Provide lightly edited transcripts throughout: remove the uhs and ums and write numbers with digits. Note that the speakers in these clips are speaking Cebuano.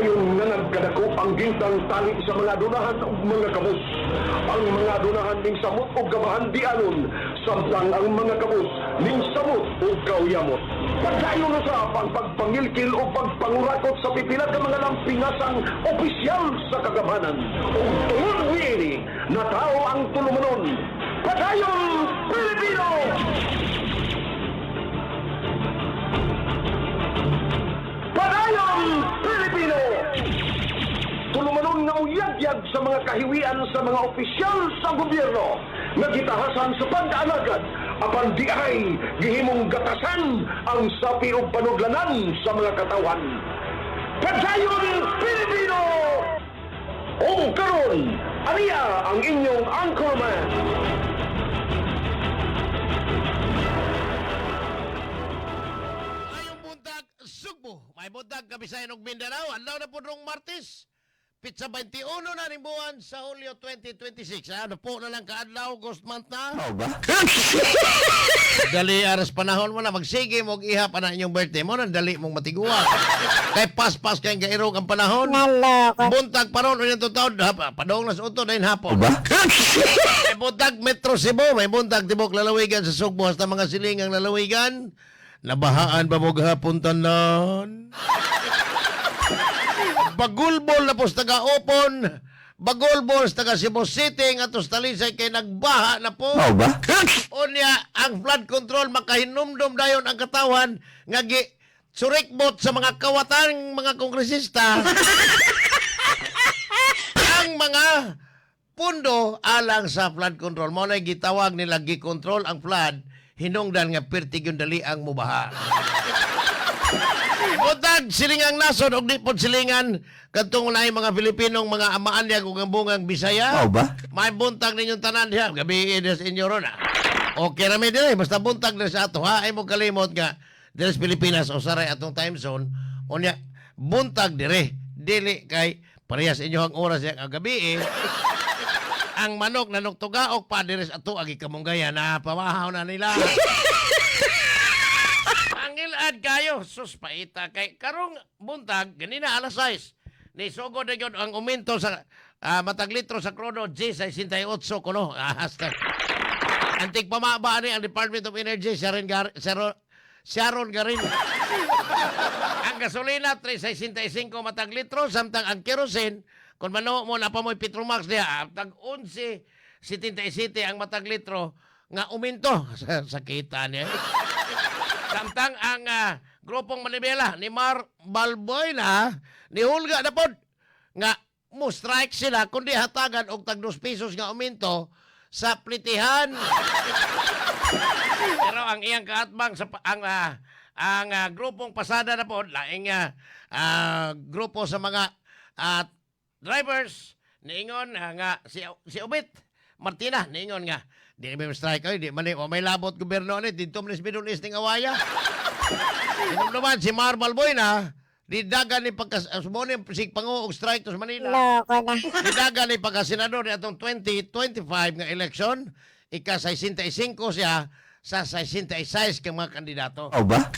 Dayon nga nagkadako ang gintang tali sa mga adunahan ug mga kabus. Ang mga adunahan ning samot og gabahan dianon, samtang ang mga kabus ning samot ug kauyamot. Pagkayon usab ang pagpangilkil o pagpangurakot sa pipila ka mga lampingasang opisyal sa kagamhanan. Ug tungod niini, natao ang tulumanon. Padayon, Pilipino! Padayon, Pilipino! Tulumanon nga uyagyag sa mga kahiwian sa mga opisyal sa gobyerno nga gitahasan sa pag-alagad apan di ay gihimong gatasan ang sapi ug panudlanan sa mga katawan. Padayon, Pilipino! O karon, aniya ang inyong anchorman. Mayong buntag, Sugbo. May buntag, Kabisayan ug Mindanao. Adlaw na po rong Martes. Pitsa 21 na ning buwan sa Hulyo 2026. Ano po na lang kaadlaw, Ghost Month na. Mao ba? Dali aras panahon mo na magsige mo og iha pa na inyong birthday mo na dali mong matiguan. Kay paspas kay gairog ang panahon. Naloko. Buntag pa ron unyang tutaod, padong na sa uto dahil hapon. Mao ba? May buntag Metro Cebu, may buntag tibok lalawigan sa Sugbo hasta mga silingang lalawigan. Nabahaan ba mo gahapon tanan? Bagulbol na po sa taga-Opon. Bagulbol sa taga Cebu City nga to sa Talisay kay nagbaha na po. Mao ba? Unya, ang flood control makahinumdum dayon ang katawan nga gi surikbot sa mga kawatan mga kongresista ang mga pundo alang sa flood control. Mao na gitawag nila gi-control ang flood hinungdan nga perti gyud dali ang mubaha. Buntag silingang nasod og di pod silingan kadtong unahi mga Pilipinong mga amaan niya ug ang bungang Bisaya. Mao ba? May buntag ninyong tanan diha. Gabi sa inyo ron ah. Okay rami dire basta buntag na sa ato ha. Ay mo kalimot nga dire sa Pilipinas o saray atong time zone. Unya buntag dire dili kay parehas inyo ang oras yang ang gabi eh. Ang manok na nugtugaok pa dire sa ato agi kamunggayan na pamahaw na nila. Ang ilad kayo, sus paita kay karong buntag ganina alas 6 ni sugod na gyud ang uminto sa matag litro sa krudo G68 kuno. Hasta. Antik pamaba ni ang Department of Energy Sharon Gar Sharon, Sharon Garin. Ang gasolina 3.65 matag litro samtang ang kerosene kung mano mo na pa mo'y Petromax diha tag 11.77 ang matag litro nga uminto sa kita niya. Samtang ang grupong Manibela ni Mar Balboy na ni Hulga na pod nga mo strike sila kundi hatagan og tag 2 pesos nga uminto sa plitihan. Pero ang iyang kaatbang sa ang grupong pasada na pod laing grupo sa mga drivers niingon nga si si Obit Martina niingon nga di may strike ay di man ni- wa may labot gobyerno ni didto man sa Middle East ning awaya. Hinumduman si Mar Balboy na didagan ni pagka sumo ni sig pangu og strike to sa Manila. Loko na. Didagan ni pagka senador ni atong 2025 nga election ika 65 siya sa 66 ka mga kandidato. Mao ba?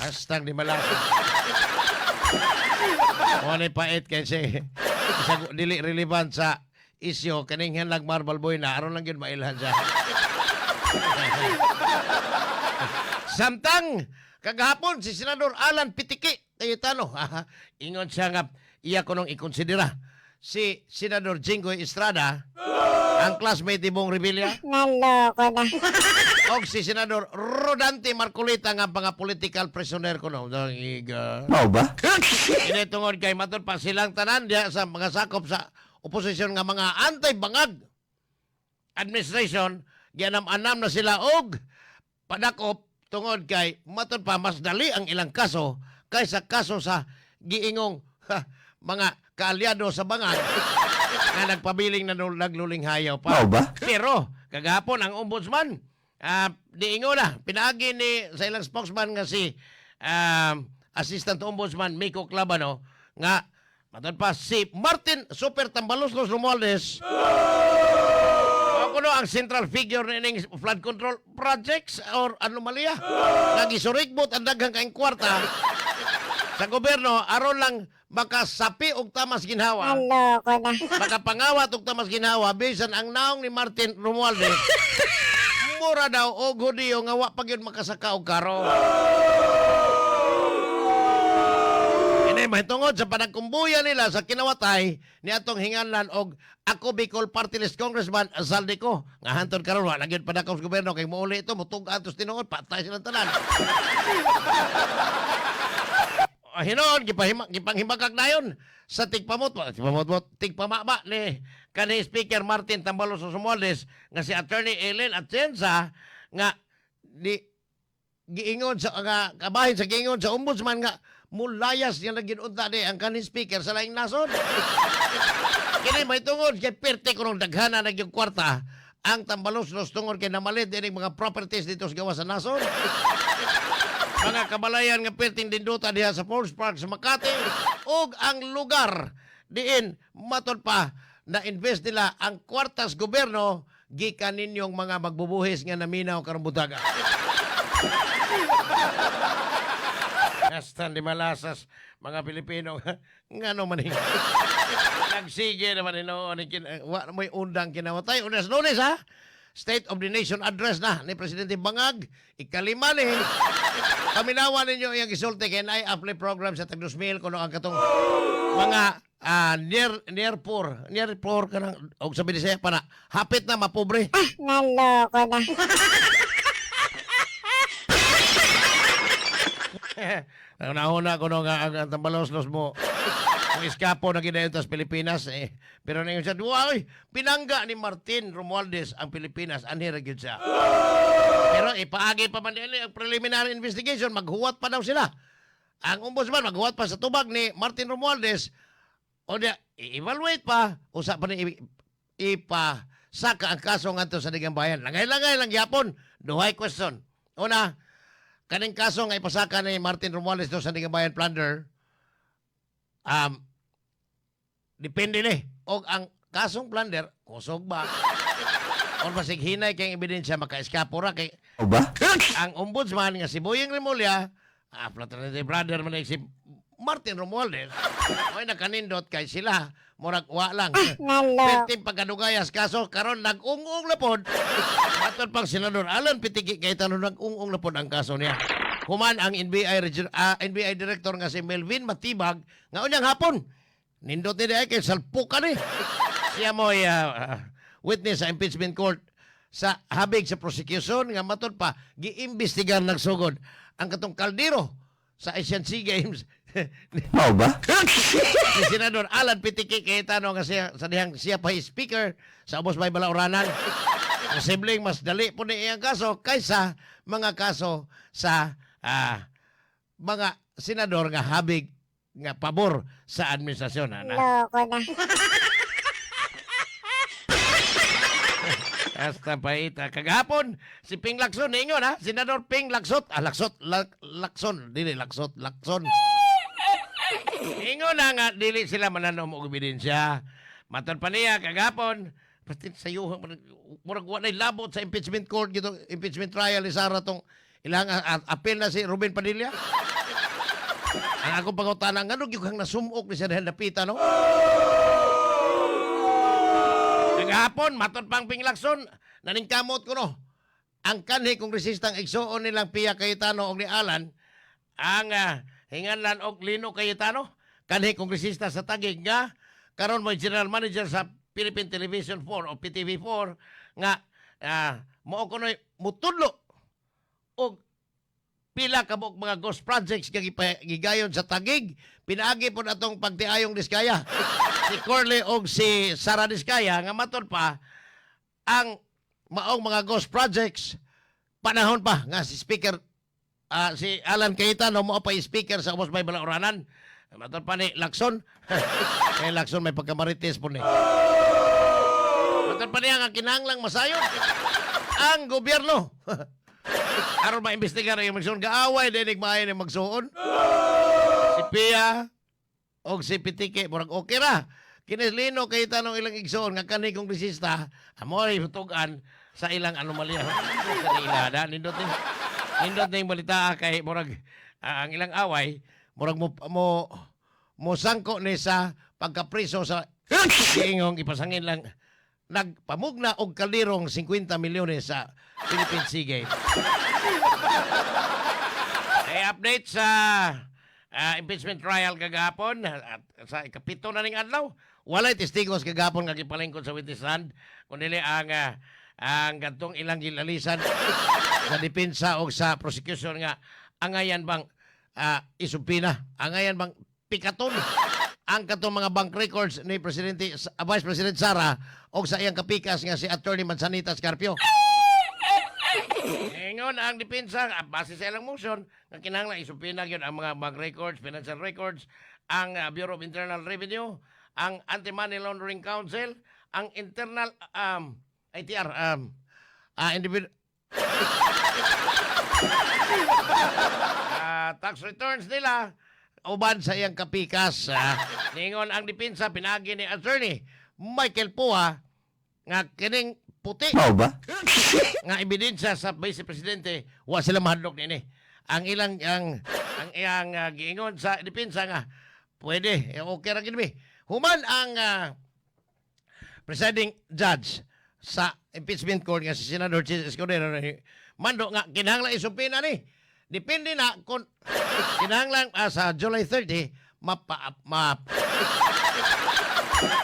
Hastang di malaki. Mo ni pait kay si sa dili relevant sa isyo kaning henlag Marble Boy na aron lang gyud mailhan siya. Samtang kagahapon si Senador Alan Pitiki Cayetano, ingon siya nga iya ko nung ikonsidera si Senador Jinggoy Estrada, ang classmate ni Bong Revilla, Naloko na. og si Senador Rodante Marcoleta nga mga political prisoner ko no. Iga. Mao ba? Ini tungod kay matud pa silang tanan diha sa mga sakop sa oposisyon nga mga anti-bangag administration, gianam-anam na sila og padakop tungod kay matud pa mas dali ang ilang kaso kaysa kaso sa giingong mga kaalyado sa bangag nga nagpabiling na nagluling hayaw pa. Mao ba? Pero kagahapon ang ombudsman diingon na pinaagi ni sa ilang spokesman nga si Assistant Ombudsman Miko Clavano nga matod pa si Martin Super Tambaloslos Romualdez og Mao kuno ang central figure nining flood control projects or anomalya. Nagisurigbot ang daghang kaing kwarta sa gobyerno aron lang makasapi og tamas ginhawa. Naloko na. Makapangawat og tamas ginhawa bisan ang naong ni Martin Romualdez mura daw og Hudiyo nga wa pa gyud makasaka og karo. Ini mahitungod sa panagkumbuya nila sa kinawatay ni atong hinganlan og Ako Bicol Party List Congressman Zaldy Co nga hantod karon wala gyud padakaw sa gobyerno kay mouli ito motug atos tinuod, patay silang tanan. Ah, hinoon gipanghimagak dayon sa tigpamot tigpamot tigpamaba ni kani Speaker Martin Tambalos Romualdez nga si Attorney Ellen Atienza nga di giingon sa nga kabahin sa giingon sa ombudsman nga mulayas nga naginunta di ang kaning speaker sa laing nasod. Kini may tungod kay perti kunong daghana na gyud kwarta ang Tambaloslos tungod kay namalit dining mga properties dito sa gawas sa nasod. Mga kabalayan nga perting dinduta diha sa Forbes Park sa Makati ug ang lugar diin matod pa na invest nila ang kwartas gobyerno gikan ninyong mga magbubuhis nga naminaw karong butaga. Hasta di malasas mga Pilipino ngano man ni nagsige naman hinuon ni wa mo'y undang kinawatay. Unas Lunes ha. State of the Nation Address na ni Presidente Bangag. Ikalima ni. Paminawa ninyo iyang gisulti kay naay apply program sa tag 2,000 kuno ang katong mga near poor kanang og sabi ni siya pa na hapit na mapobre. Naloko na. Una-una kuno nga ang Tambaloslos mo kung iskapo na ginayon tas Pilipinas eh. Pero ngayon siya, "Uy, pinangga ni Martin Romualdez ang Pilipinas, anhi ra gyud siya." Pero ipaagi pa man nila ang preliminary investigation, maghuwat pa daw sila. Ang ombudsman maghuwat pa sa tubag ni Martin Romualdez o di, i-evaluate pa usa pa ni ipasaka ang kaso ngadto sa Sandigan Bayan. Langay-langay lang gyapon. Duhay question. Una, kaning kaso nga ipasaka ni Martin Romualdez do sa Sandigan plunder, depende ni. Og ang kasong plunder, kusog ba? Or basig hinay kay ebidensya maka-eskapo ra kay Ba? ang ombudsman nga si Boyeng Remulla, fraternity brother man si Martin Romualdez, may nakanindot kay sila, murag wa lang. Naloko. Perting pagkadugayas kaso karon nag-ung-ung na pod. Matod pang Senador Alan Pitiki kay tanon nag-ung-ung na pod ang kaso niya. Human ang NBI NBI director nga si Melvin Matibag nga unyang hapon. Nindot ni diay kay salpukan ni. Siya mo'y witness sa impeachment court sa habig sa prosecution nga matod pa giimbestigar nagsugod ang katong kaldero sa Asian SEA Games Mao ba? ni Senador Alan Pitiki Cayetano nga siya sa dihang siya pa speaker sa Ubos May Balauranan. Posibleng mas dali po ni iyang kaso kaysa mga kaso sa mga senador nga habig nga pabor sa administrasyon. Ana. Loko na. Hasta paita. Kagahapon, si Ping Lacson, niingon ha? Senador Ping Laksot. Ah, Laksot, Lacson. Dili, Laksot, Lacson. Ingon na nga, dili sila mananom og ebidensya. Matod pa niya, kagahapon, pati sa iyo, murag walay labot sa impeachment court, gito, impeachment trial ni Sara tong ilang appeal na si Ruben Padilla. Ang akong pangutana, ngano gyud kang nasumok ni siya dahil napita, no? Kagahapon, matod pang Ping Lacson, naningkamot ko no. Ang kanhi kongresistang igsuon nilang Pia Cayetano og ni Alan, ang hinganlan og Lino Cayetano, kanhi kongresista sa Taguig nga karon mo general manager sa Philippine Television 4 o PTV4 nga mao kunoy mutudlo og pila ka buok mga ghost projects nga gigayon sa Taguig pinaagi pod atong pagtiayong Diskaya si Corley og si Sara Diskaya nga matod pa ang maong mga ghost projects panahon pa nga si speaker si Alan Cayetano mao pa speaker sa Ubos May Balauranan. Matod pa ni Lacson. Eh, Lacson may pagkamarites po ni. Matod pa niya nga kinahanglang masayon ang gobyerno aron maimbestigar ang magsuon. Gaaway dinig maayo ni magsuon. Si Pia og si Pitiki murag okay ra. Kinislino kay tanong ilang igsoon nga kani kongresista amo ay tug-an sa ilang anomalya. Sa ila da nindot ni nindot ning balita kay murag ang ilang away murag mo mo mosangko ni sa pagkapriso sa giingong ipasangin lang nagpamugna og kalirong 50 milyones sa Philippine Sea Games. Eh, update sa impeachment trial kagahapon at sa ikapito na ning adlaw. Walay testigos kagahapon nga gipalingkod sa witness stand kundi ang kadtong ilang gilalisan sa depensa o sa prosecution nga angayan bang isubpoena, angayan bang pikaton ang katong mga bank records ni Presidente Vice President Sara o sa iyang kapikas nga si Attorney Manzanita Carpio. Ingon ang depensa base sa ilang motion nga kinahanglan isubpoena gyud ang mga bank records, financial records, ang Bureau of Internal Revenue, ang Anti-Money Laundering Council, ang internal ITR individual tax returns nila uban sa iyang kapikas. Ningon ang depensa pinagi ni Attorney Michael Pua nga kining puti Mao ba? nga ebidensya sa Vice Presidente, wa sila mahadlok niini. Ang ilang ang iyang giingon sa depensa nga pwede, okay ra gid mi. Human ang presiding judge sa impeachment court nga si Senador Chis Escudero mando nga kinahanglan isubpoena ni. Depende na kung kinahanglan sa July 30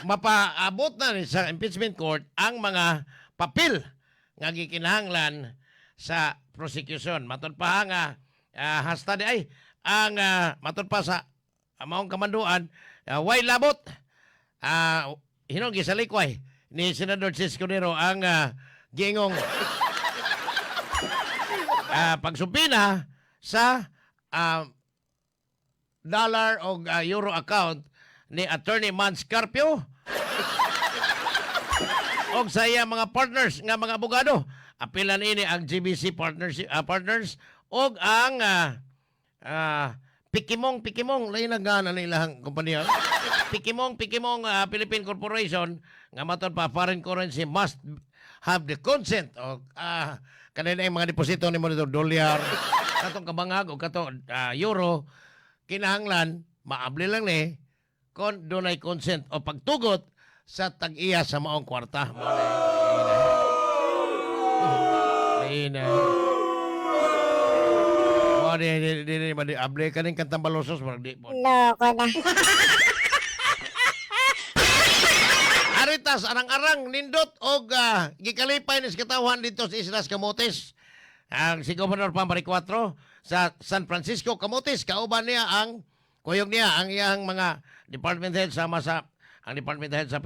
mapaabot na ni sa impeachment court ang mga papel nga gikinahanglan sa prosecution. Matod pa nga hasta di ay ang matod pa sa maong kamanduan, way labot hinog gisalikway ni Senador Chis Escudero ang giingong pagsubpoena sa dollar o euro account ni Attorney Mans Carpio og sa iya mga partners nga mga abogado. Apilan ini ang GBC partners partners og ang Pikimong Pikimong lain na gana na ilang kompanya. Pikimong Pikimong Philippine Corporation nga matod pa foreign currency must have the consent og kanila yung mga deposito ni monitor dolyar katong kabangag o katong euro kinahanglan maabli lang ni kon dunay consent o pagtugot sa tag-iya sa maong kwarta. Mao na. Lain na. Mao di di di di di able kaning kantang balosos murag di po. Loko na. Aritas arang-arang nindot og gikalipay ni sa katawhan dito sa Islas Camotes. Ang si Governor Pambari 4 sa San Francisco, Camotes, kauban niya ang kuyog niya ang iyang mga department head sama sa ang department head sa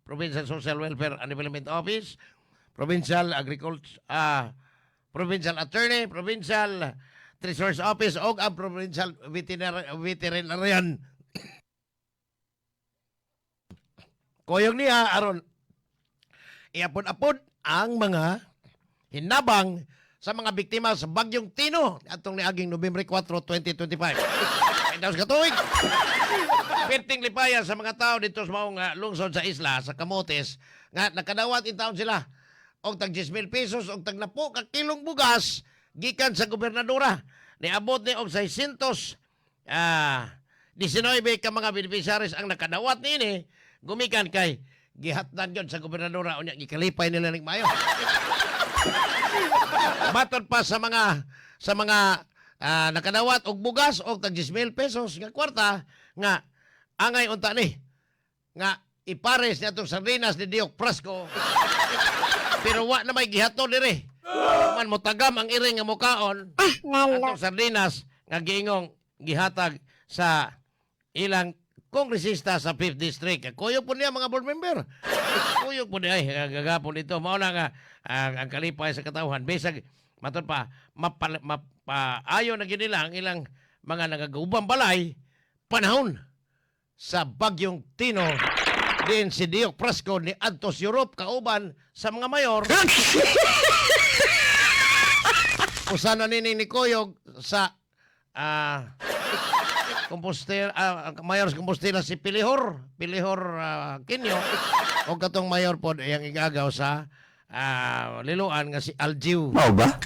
Provincial Social Welfare and Development Office, Provincial Agriculture, Provincial Attorney, Provincial Treasurer's Office og ang Provincial Veterinarian. Kuyog niya aron iapod-apod ang mga hinabang sa mga biktima sa Bagyong Tino atong niaging Nobyembre 4, 2025. Ay daw sa katuig. Perting lipaya sa mga tao dito sa maong lungsod sa isla sa Camotes nga nakadawat in taon sila og tag 10,000 pesos og tag napo ka kilong bugas gikan sa gobernadora. Niabot ni og 600 19 ka mga beneficiaries ang nakadawat niini gumikan kay gihatdan gyud sa gobernadora, unya gikalipay nila ning maayo. Matod pa sa mga nakadawat og bugas og tag 10,000 pesos nga kwarta nga angay unta ni nga ipares ni atong sardinas ni Diok Prasco, pero wa na may gihatod diri man mo tagam ang iring nga mukaon Nalo. atong sardinas nga giingong gihatag sa ilang kongresista sa 5th District. Kuyog po niya mga board member. Kuyog po niya ay gagapon dito. Mao na nga ang kalipay sa katawhan. Bisag matod pa mapaayo na gyud nila ang ilang mga nagagubang balay panahon sa Bagyong Tino din si Diok Prasco ni Antos Europe kauban sa mga mayor usa na nini ni Koyog sa Compostela, ang mayor sa Compostela si Pilihor, Pilihor Kinyo, o katong mayor pod iyang igagaw sa Liloan nga si Aljiw. Mao ba?